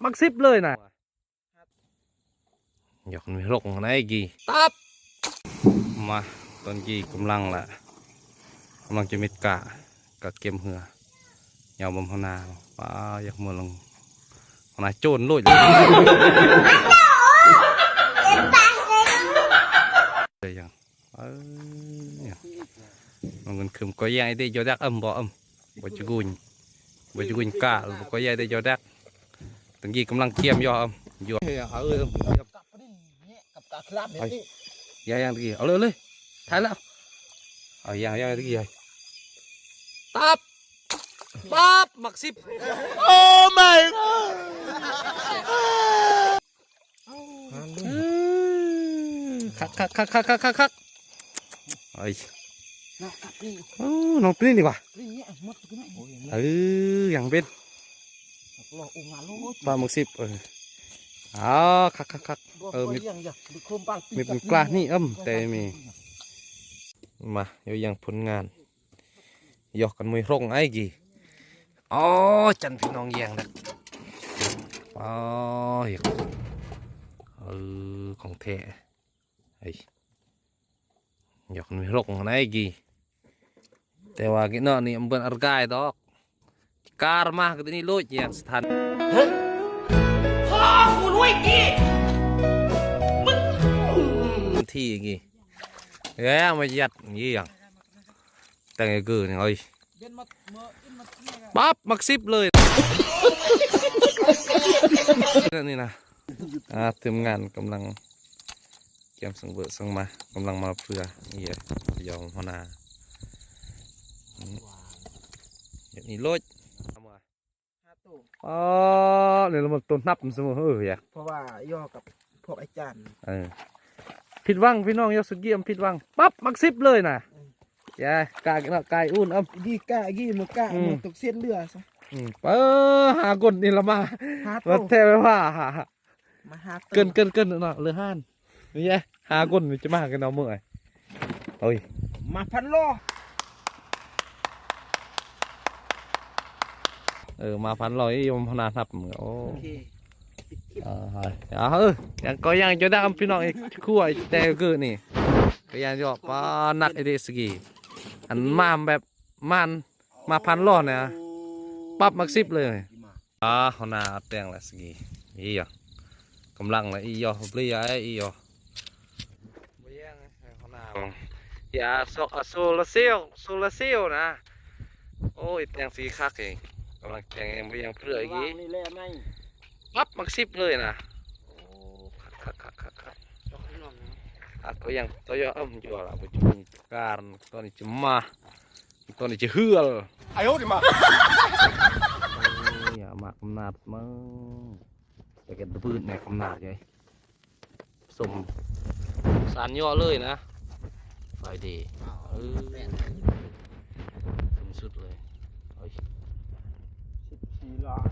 ມັກສິບເລີຍນະ. ຢາກມີລົງໃນກີ່ຕັບ ມາ ຕອນກີ່ກຳລັງລະ ກຳລັງຈະເມັດກະ ກະກຽມເຮືອ ຍາວບຳຫົວໜ້າ ປາ ຢາກເມືອລົງຫົວໜ້າໂຈນໂລດ ເອີ ມັນຂຶ້ນກໍຍາຍໄດ້ຢອດດັກ ອຳ ບໍ່ ອຳ ບໍ່ຈະກຸນ ບໍ່ຈະກຸນກະ ບໍ່ກໍຍາຍໄດ້ຢອດດັກ ຕັງກີ່ກຳລັງກຽມຢໍ ອຳ ຢໍ ເອີ ເອີ ຢາ ຢ່າງຕະກີ່ ເອົາເລີຍ ເອົາເລີຍ ຖ່າຍແລ້ວ ເອົາ ຢ່າ ຢ່າຕະກີ່ ຕັບ ປັບ ມັກສິບ Oh my god ຄັກໆໆໆໆ ເອີຍ ໂອ້ ນ້ອງປຣິ້ນນີ້ຫວາ ເອີ ຢ່າງເປັນ ປາໝຶກສິບ ເອີ ອາ ຄັກໆໆ ເອີ ມີ ມີເປັນກລາດນີ້ ເອີ ແຕ່ມີ ມາ ຍົກຢ່າງຜົນງານ ຢອກກັນມວຍໂຮງໄອ້ກີ່ ອໍ ຈັນພີ່ນ້ອງແຍ່ງແລ້ວ ອໍ ເອີ ຂອງແທ້ ເອີຍ ຢອກກັນມວຍໂຮງໄອ້ກີ່ ແຕ່ວ່າກິນເນາະນີ້ ອຳເບິ່ນອາກາຍດອກ ກາມາກະຕິນີ້ໂລດ ແຍ່ງສະຖານ ພໍ່ກູລວຍກີ່ ມຶງ ທີ່ກີ່ ແລ້ວມາຍັດນີ້ຫຍັງ ແຕ່ງໃຫ້ກືນີ້ ເອີຍ ປັບ ມັກສິບເລີຍ ນີ້ນະ ອ່າ ທີມງານກຳລັງກຽມສັງເວີສັງມາ ກຳລັງມາເພື່ອ ເອີຍ ຢອກຫົວໜ້າ ອືມ ເຮັດນີ້ໂລດ ຫ້າໂຕ ອໍ ນີ້ລະມັນໂຕນັບສະເໝີ ເອີ ເພາະວ່າຢອກກັບພວກອາຈານ ເອີ ຜິດຫວັງພີ່ນ້ອງ ຢອກສຸດຢ້ຽມ ຜິດຫວັງ ປັບ ມັກສິບເລີຍນະ ອືມ ຢ່າ ກະເນາະ ກະອຸ່ນ ເອົາ ອີກະ ອີກະ ມັນກະ ອືມ ມັນຕົກເສດເຫຼືອຊະ ອືມ ເອີ ຫ້າຄົນນີ້ລະມາ ຫ້າໂຕ ມາແທ້ວ່າ ມາຫ້າໂຕ ເກີນໆໆເນາະ ເຫຼືອຫ້າ ນີ້ແຫຼະ ຫ້າຄົນນີ້ຈະມາກັນເອົາເມື່ອຍ ໂອ້ຍ ມາພັນລໍ້ ເອີ ມາພັນລໍ້ ອີ່ ມານານັບ ໂອ້ ໂອເຄ ອ່າ ເອີ ຍັງກໍຍັງຈະດັງພີ່ນ້ອງ ອີກຄົວ ອີກແຕ່ຄືນີ້ ກໍຍັງຢູ່ ປາ ໜັກອີ່ຫຼີສະກີ ອັນມາແບບ ມາ ມາພັນລໍ້ນະ ປັບມັກສິບເລີຍ ອ່າ ຫົວໜ້າແຕ່ງລະສະກີ ອີ່ ກຳລັງລະ ອີ່ ເບຍ ອີ່ ບໍ່ແຍງ ຫົວໜ້າ ຢ່າ ໂຊລາເຊວ ໂຊລາເຊວນະ ໂອ້ຍ ແຕ່ງສີຄັກເອງ ກຳລັງແຕ່ງເອງ ບໍ່ແຍງເພື່ອອີກ ປັບມັກສິບເລີຍນະ ໂອ້ ຄັກໆໆໆ ອ່າ ກໍຍັງ ໂຕຍອມຢູ່ລະ ບໍ່ຈະມີການ ຕອນນີ້ຈະມາ ຕອນນີ້ຈະເຮືອລ ອາໂຍ ມາກຳນາດເໝິ ແຕ່ເກັບຕະປືນແນ່ກຳນາດໃຫຍ່ ສົມສານຍໍເລີຍນະ ໄຟດີ ເອີ ສູງສຸດເລີຍ ເອີຍ ສິບສີ່ລ້ານ